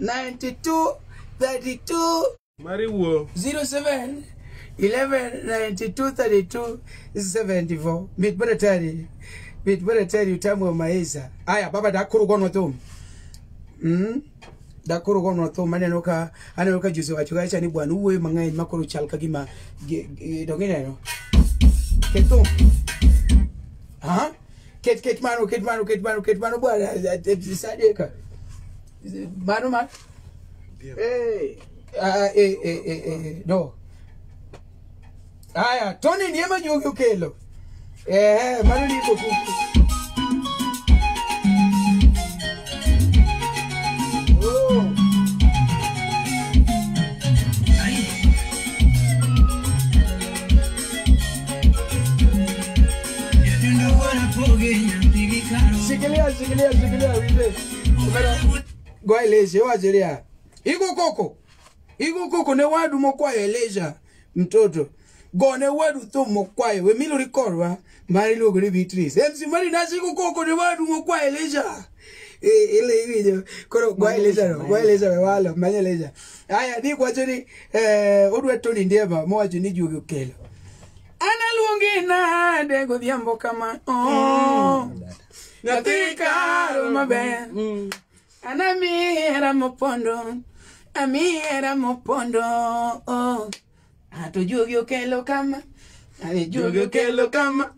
92 32 Mari wo 07 11 92 32 74. Mit bora tari. Mit bora tari utamu wa maisha. Aya baba dakuru gono tu. Dakuru gono tu maneno ka aneno ka juzi wacho kacha ni bwana uwe mang'eny makoro chal ka gima dongine no. Keto. Ha? Ket ket mano ket mano ket mano ket mano bwana sadeka. Mano man. Eh. Eh no. Aya, Tony ndiye majuogi okelo. Mano ni ko kuku. Oh. Shikilia, shikilia, shikilia, wibe. Go Elijah, wajelia. Iko koko. Iko koko ne wadu mokwayo Elijah mtoto. Gone wadu to mokwayo we milo record mari luongo ni Beatrice. MC mari nasi iko koko ne wadu mokwayo Elijah. Ile video koro go Elijah no, go Elijah we walo manye Elijah. Aya ni kwacho ni odwa Tony Ndiema mowacho ni juogi okelo. Analuongi nade godhiambo kama oh. Nyathi karo maber. Anamihera mopondo. Amihera mopondo. Oh. Ato juogi okelo kama. Ani juogi okelo kama.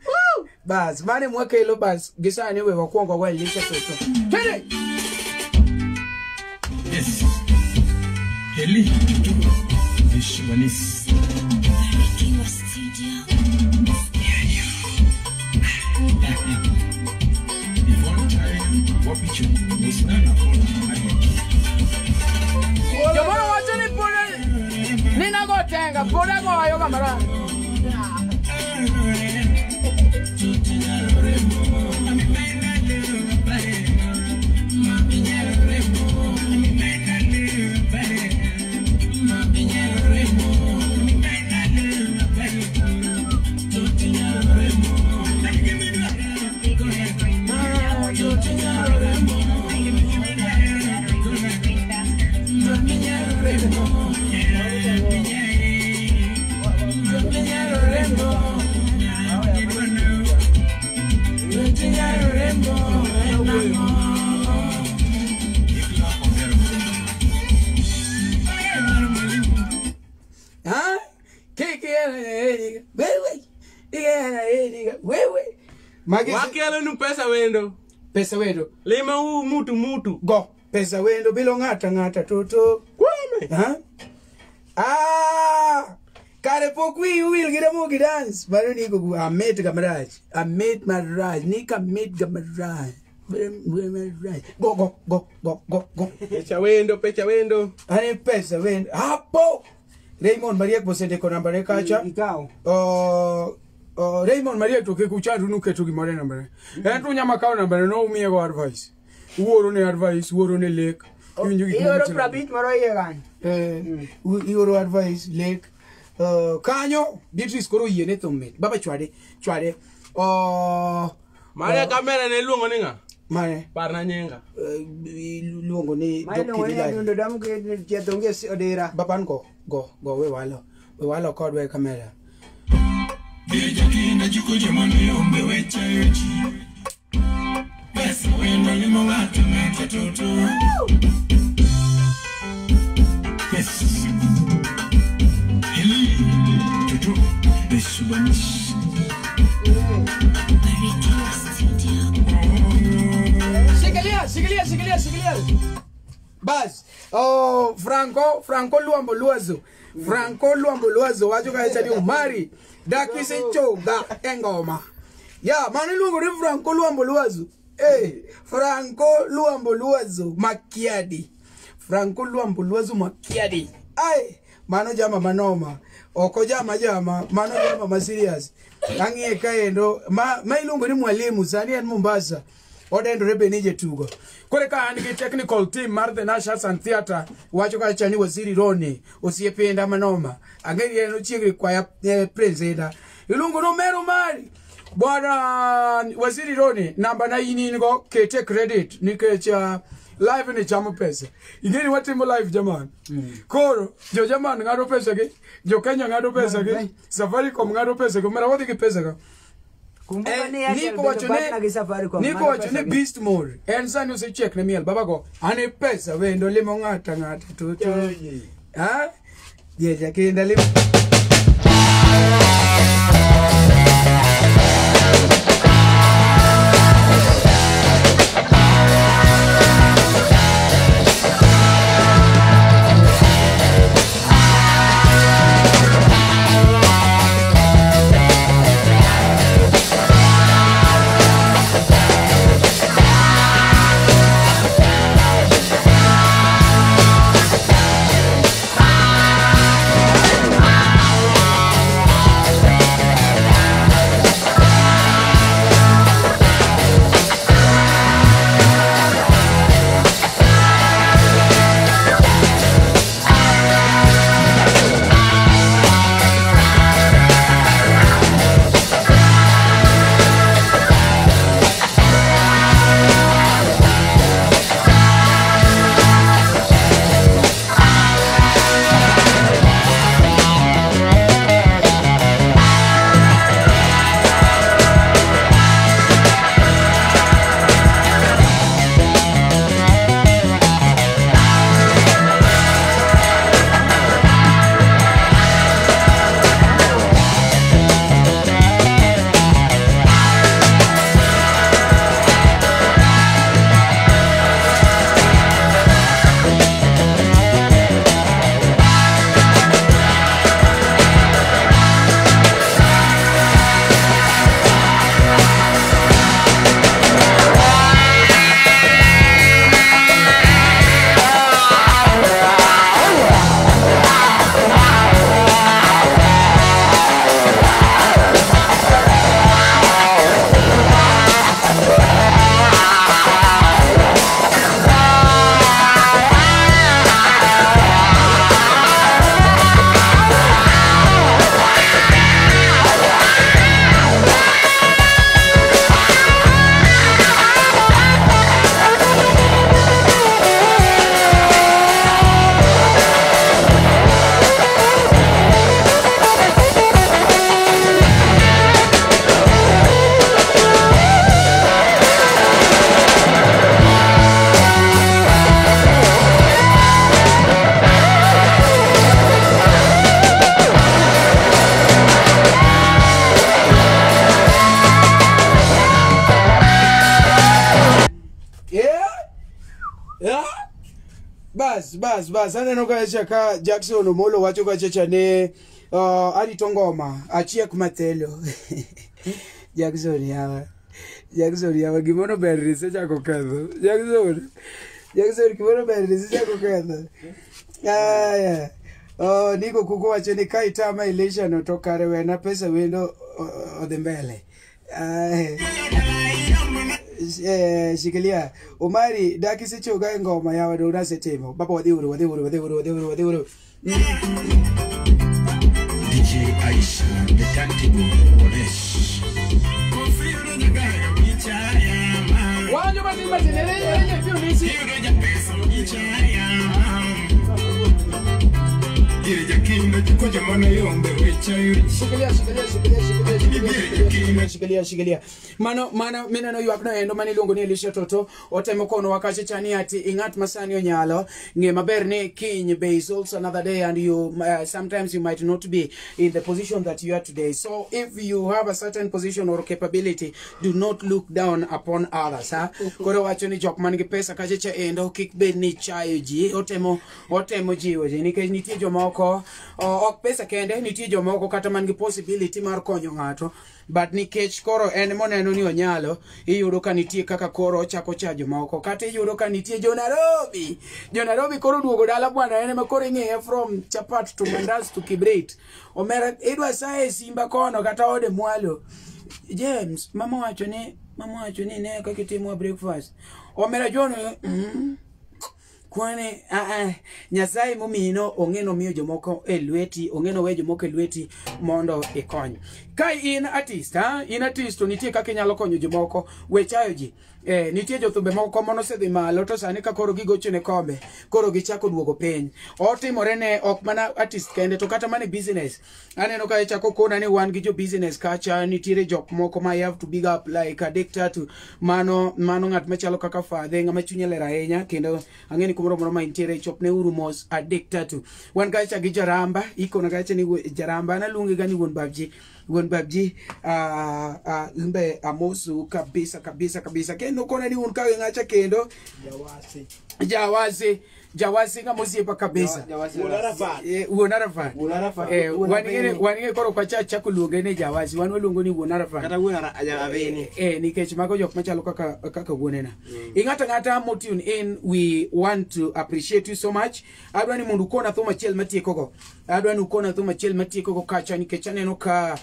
Bas, mane mwakelo bas. Gisani we wakwongo wa Elisha toto. Twende! Yes. Heli tutu. Vishwanis. Barikiwa Studio. Jomoro wacho ni pod ninago tenga pod agoyo kamara. Wakelo nu pesa wendo. Pesa wendo. Lima u mutu mutu. Go. Pesa wendo bilo ngata ngata toto. Kwame. Ha? Ah! Kare pok wi wil gi Ramogi dance. Mano ni go amit gamaraj. Amit maraj. Nika amit gamaraj. Go go go go go go. Pesa wendo, pesa wendo. Ani pesa wendo. Hapo. Raymond Maria bosende ko namba kacha. Ikao. Raymond Maria to kik uchandu nuketo gimoro e nambane. En to unyama kawo nambane no umiye go advice. Uoro ne advice, uoro ne lek. Iwinjo gik Ioro moko 50 moro iye kanyo. Ioro advice, lek. Kanyo Beatrice koro yie ne thum mit. Baba chwade, chwade. Mare kamera ne iluongo ni ng'a? Mane? Parna nyinga. Iluongo ni Ma iluongo ni Adundo Damu ke chieth onge odira. Baba go go go we walo. We walo kodwa e kamera. Yes. Heli tutu. Vishwanis. Barikiwa Studio. Shikilia, shikilia. Shikilia shikilia shikilia. Bas. Oh, Franco Luambo Luazo. Franco Luambo Luazo wacho kacha ni Omari. Dakise choga engoma. Ya, mano iluongo ni Franco Luambo Luazo. Franco Luambo Luazo Makiadi. Franco Luambo Luazo Makiadi. Ai, mano jama manoma. Oko jama jama, mano jama ma serious. Ang'e kaendo, ma iluongo ni mwalimu sani en Mombasa. Odendo rebe nije tugo. Kore ka an gi technical team mar the National and Theatre wacho kacha ni Waziri Roni osiependa manoma. Ang'e en ochiegni kwaya Prince Eda. Iluongo no mero mari. Bwana Waziri Roni namba na in go kete credit nikech live ni chamo pesa. Ingeni watimo live jamani. Koro jo jamani ng'ado pesa gi, jo Kenya ng'ado pesa gi, Safaricom ng'ado pesa gi, mera wadhi gi pesa ga. Kumbuka ni Airtel bedo partner gi Safaricom. Niko wacho ni Beast Mode. En sani osechiek ne miel baba go. Ane pesa wendo limo ng'ata ng'ata to to. Ha? Je jakinda limo. Bas aneno kacha ka Jackson Omolo wacho kacha ne arito ngoma achiek matelo. Jackson yawa gimono ber risechako ketho. Jackson gimono ber risechako ketho. Aya. Oh, Niko kuko wacho ni ka itama Elisha no to kare wena pesa wendo odhi mbele. Shikilia Omari daki sechoga ngoma yawa do nasetimo. Baba wadhi uru. DJ Aisha the tactical goddess. Wanjo basi nele Shikilia, shikilia, shikilia, shikilia, shikilia, shikilia, shikilia. Mano, mano, mineno ywak no endo mane iluongo ni Elisha Toto otemo kono wakache chani ati ing'at masani onyalo ng'e maber ni kiny be is also another day and you sometimes you might not be in the position that you are today. So if you have a certain position or capability, do not look down upon others. Ha? Koro wacho ni jok man gi pesa kache cha endo kik bed ni chayo ji, otemo jiwo ji nikech nitie jomoko ok pesa kende, nitie jomoko kata man gi possibility mar konyo ng'ato, but nikech koro en moneno ni onyalo, iyudo ka nitie kaka koro ochako cha jomoko, kata iyudo ka nitie jo Nairobi koro duogo dala bwana, en ema koro ing'iye from chapat to mandas to kibrit. Omera idwa saye simba kono kata ode mwalo. James, mama wacho ni ne kaka itimo breakfast. Omera John, kwani Nyasaye momino ong'eno miyo jomoko e lweti, ong'eno we jomoko e lweti mondo ikony. Ka in artist, ha? In artist to nitie kaka inyalo konyo jomoko, we chayo ji. Nitie jothumbe moko monosedhi malo to sani ka koro gigocho ne kombe, koro gichako duogo piny. Otimore ne ok mana artist kende to kata mana business. Aneno ka ichako kona ni wan gi jo business kacha, nitiere jok moko ma you have to big up like addicted to mano ng'at machalo kaka Fadhe, ng'ama chunye ler ahinya kendo ang'e ni kumoro moro ma intiere chopne uru mos addicted to. Wan kacha gi Jaramba, ikona kacha ni Jaramba, analuonge ga ni wuon babji. Wuon babji mbe amosu kabisa kabisa kabisa. Kendo kona ni un ka ng'acha kendo Jawasi ng'ama osiepa kabisa. Wuon Arafat. Wan ing'e koro kwacha chako luonge ni Jawasi, wan waluongo ni Wuon Arafat. Kata wuon Aveni. Nikech mago jok machalo kaka wuonena. Ing'ata ng'ata mo tune in, we want to appreciate you so much. Adwa ni mondo ukona thum achiel matiekogo. Adwa ni ukona thum achiel matiekogo kacha nikech aneno ka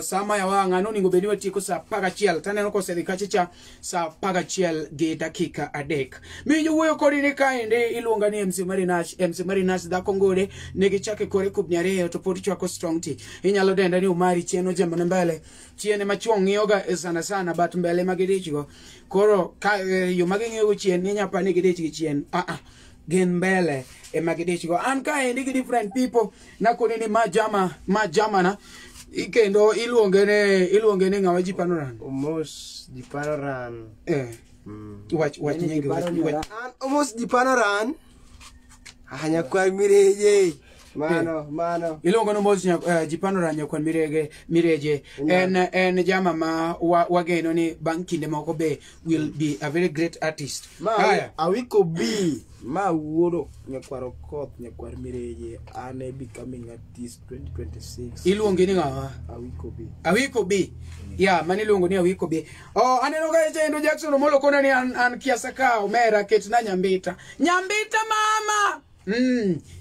sama ya wang'a noningo bed ni watieko saa 11 taneno kosedhi kacha cha saa 11:03. Miyo wuoyo kodi ni kaendi iluonga ni MC Marinash, MC Marinash dhako ngode negi chake kore kubni ariyo to pod chwako strong tea. Inyalo denda ni Umari chien ojembo ne mbele. Chien ema chuo ng'iyoga sana sana but mbele magidichgo. Koro ka yo maging'iyogo chien ni nyapa ni gidich gi chien. Gin mbele ema gidichgo. An kaendi gi different people nakoni ni majama na kendo iluonge ni ng'awa Jipanoran. Omos Jipanoran. Wach nyingi wach. An Omos Jipanoran. Nyakwar Mireje. Mano. Iluongo ni Omos Jipanoran nyakwar Mireje. En jama ma wageno ni bang' kinde moko be will be a very great artist. Ma Awiko B ma wuoro nyakwar Okoth nyakwar Mireje ane becoming artist 2026. Iluonge ni ng'awa? Awiko B. Awiko B. Ya, mane iluongo ni Awiko B. Oh, aneno ka chendo Jackson Omolo kona ni an kiasa ka omera ketna Nyambita. Nyambita mama.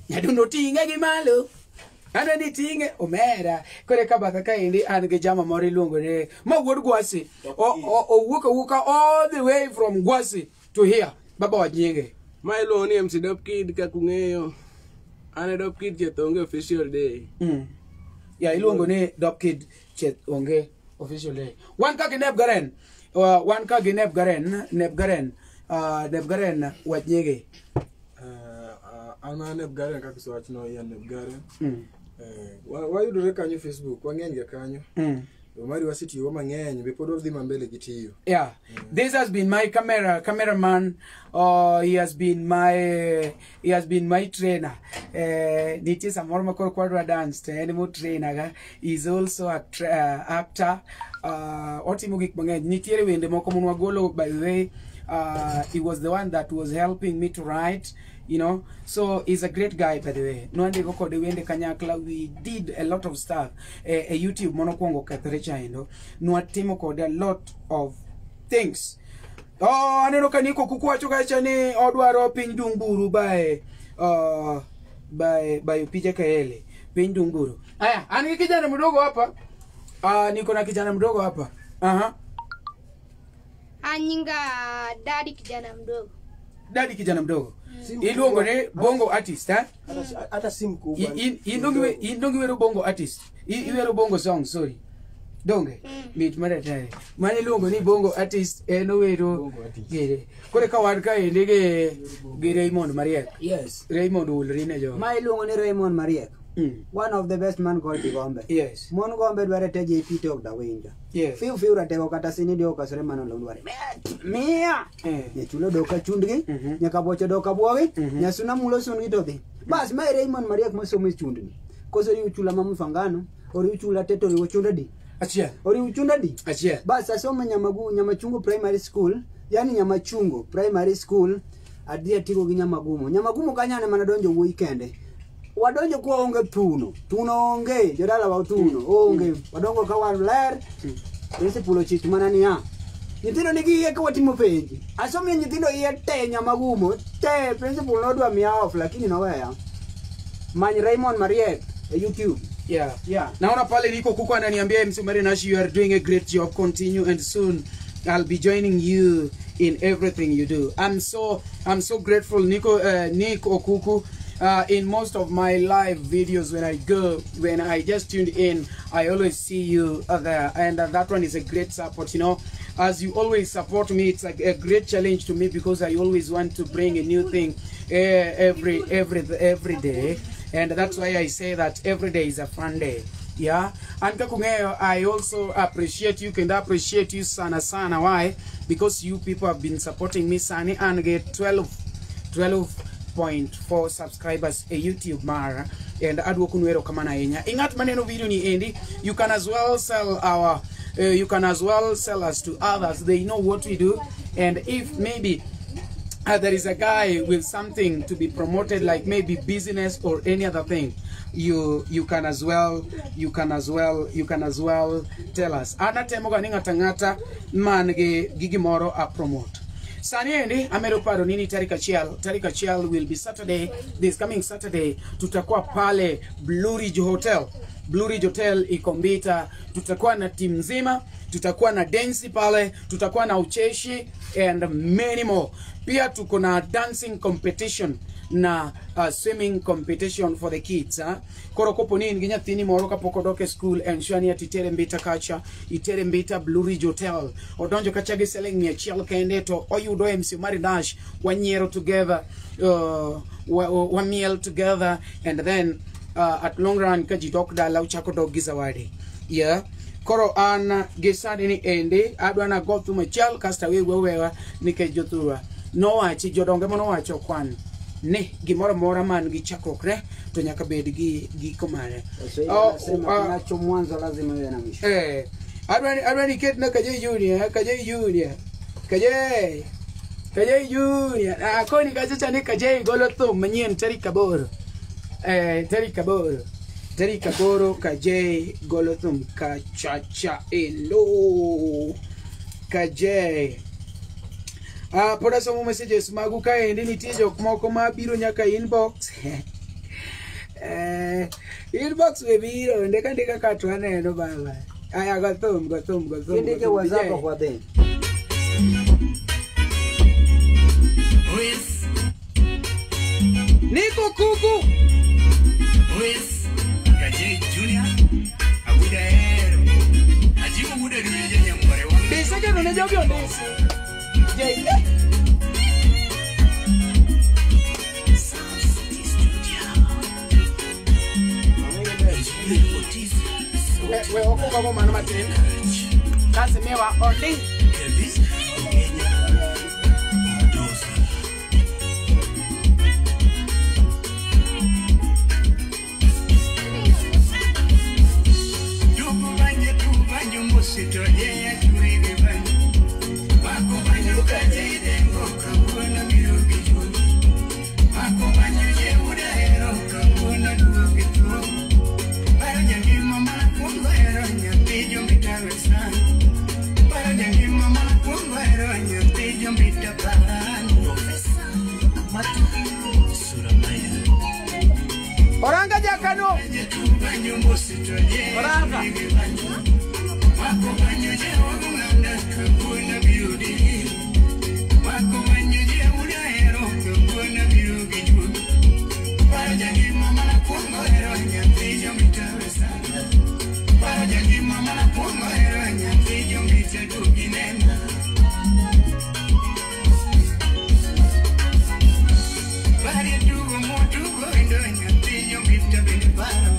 Nyadundo tinge gi malo. Aneni tinge omera. Kore ka batha kaendi an gi jama moro iluongo ni ma wuod Gwasi. Owuok awuoka all the way from Gwasi to here. Baba wach nyinge. Ma iluongo ni MC Dop Kid kaka ung'eyo. An e Dop Kid Chieth Onge official day. Ya iluongo ni Dop Kid Chieth Onge official day. Wan ka gi Neb Garen. Wan ka gi Neb Garen, Neb Garen wach nyinge. An Neb Garen kaka isewachno, Ian Neb Garen. Wayudore kanyo Facebook, wang'eny ga kanyo. Omari wasetiyo mang'eny, be pod wadhi mambele gi tiyo. Yeah. This has been my cameraman. He has been my trainer. Nitie samoro ma koro kwadwa dance to en mo trainer ga. He is also actor. Otimo gik mang'eny. Nitiere wende moko monwagolo, by the way. He was the one that was helping me to write, you know. So he's a great guy, by the way. Nwandiko kode wende kanyakla, we did a lot of stuff. E YouTube monokwongo kethre chaendo. Nwatimo kode a lot of things. Oh, aneno ka Niko Kuku wacho kacha ni odwaro piny Dungburu by Opija Kaele. Piny Dungburu. Aya, an gi kijana mdogo hapa. Niko na kijana mdogo hapa. Aha. Anyinga Daddy kijana mdogo. Daddy kijana mdogo. Iluongo ni bongo artist, eh? Hata si mkubwa. Indongi wero bongo artist. Iwero bongo song, sorry. Donge. Mit maratare. Mane iluongo ni bongo artist en owero gere. Kore ka wan ka endi gi Raymond Mariek. Yes. Raymond ulrine jo. Ma iluongo ni Raymond Mariek. One of the best man called Gombe. Yes. Mon Gombe dware te JP to ok dawinjo. Yes. Fiu fiu ratego kata sini dio kasore mano lo dware. Mia. Nyachulo doka chundgi, nyakabocho doka buogi, nyasuna mulo sungi to dhi. Bas ma Raymond Mariak mosomo e chundni. Koso riw chula ma mfangano, oriw chula te to oriwo chunda di. Achiel. Oriw chunda di. Achiel. Bas asomo Nyamagu, Nyamachungu Primary School, yani Nyamachungu Primary School, adhi atigo gi Nyamagumo. Nyamagumo kanyo ane mana donjo wuoyi kende. Wadonjo kwa onge thuno. Thuno onge, jodala wa thuno, onge. Wadongo ka wan ler. Principal ochich mana niya. Nyithindo nigi iye ka watimo penj. Asomo nyithindo iye te Nyamagumo, te principal nodwa miya off lakini noweya. Many Raymond Mariek e YouTube. Yeah. Yeah. Naona pale niko kuko ananiambia MC Omari Nash, you are doing a great job. Continue and soon I'll be joining you in everything you do. I'm so grateful, Nico, Nick Okuku. In most of my live videos when I go, when I just tuned in, I always see you there, and that one is a great support. You know, as you always support me, it's like a great challenge to me because I always want to bring a new thing every day, and that's why I say that every day is a fun day. Yeah, and Kakungeo, I also appreciate you, can appreciate you sana sana. Why? Because you people have been supporting me sani and get 12.4 subscribers e YouTube mara, and adwoko nu erokamano ahinya. Ing'at maneno video ni endi, you can as well sell our you can as well sell us to others. They know what we do, and if maybe there is a guy with something to be promoted, like maybe business or any other thing, you can as well tell us. Anatemo ga ni ng'ata ng'ata man gi gimoro a promote. Sani endi amedo paro nini tarik achiel, tarik achiel will be Saturday, this coming Saturday, tutakuwa pale Blue Ridge Hotel. Blue Ridge Hotel iko Mbita. Tutakuwa na timu nzima, tutakuwa na densi pale, tutakuwa na ucheshi and many more. Pia tuko na dancing competition na swimming competition for the kids, ha? Koro kopo ni in gi nyathini moro kapok odok e school, ensure ni ati itere Mbita kacha, itere Mbita Blue Ridge Hotel. Odonjo kacha gi siling 100 kende to oyudo MC Omari Nash, wanyiero together, wamiel together, and then at long run ka ji dok dala uchako dok gi zawadi. Yeah. Koro an gi sani ni endi adwa na go thum achiel kasto awe wewa nikech jothurwa nowachi jodonge manowacho kwan ni gimoro amora man gi chakruokne to nyaka bed gi giko mare. Waswahili Oh, wanasema kinacho mwanzo lazima iwe na mwisho. Eh, adwa ni ketna Kaje Junior, Kaje Junior. Kaje. Kaje Junior. Ah, koni kacha cha ni Kaje golo thum manyien tarik 8. Eh, tarik 8. Tarik 8 Kaje golo thum kachacha elo. Kaje. Ah, pod asomo messages magu kaendi, nitie jok moko ma biro nyaka inbox. Eh, inbox we biro ndika ndika ka to aneno baba. Aya, go thum, go thum, go thum. Kindike Go thum, WhatsApp DJ. ok wadhi. Wes, Niko kuku. Wes, Kaje Junior, Aguda Hero, Ajibu Guda Duye Nyambore wa. Dise kendo ne jogi ondisi. Jai. Sound City Studio. We ok ugogo mano matin. Kasi miwa ondi. Kevin Ongenya Dosa. Tuku banye tu banyo musito yeya churige banyo. Mako banyo kaje dengo kawuono biro gi chuny. Mako banyo je udahero kawuono duogi tuo. Paro jangima mana kuongo hero nyathi jombita wesan. Paro jangima mana kuongo hero nyathi jombita paran. Profesa Matu Suramaya. Oranga jakano. Oranga. Mako banyo je ogunganda kawuono biro di. Mako banyo je udahero kawuono biro gi chuny. Paro jangima mana kuongo hero nyathi jombita wesan. Paro jangima mana kuongo hero nyathi jombita duogi nena. Pare tugo motugo endo nyathi jombita bende paro.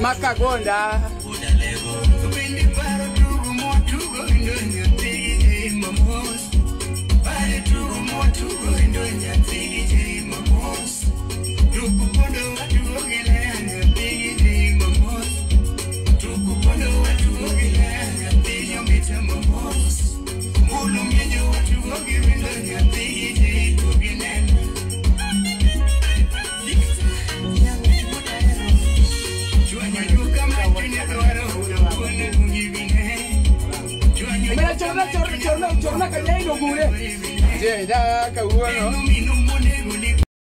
Makagonda. Mira, chorna, chorna, chorna, chorna, kanyai no gure. Je, da kawuono.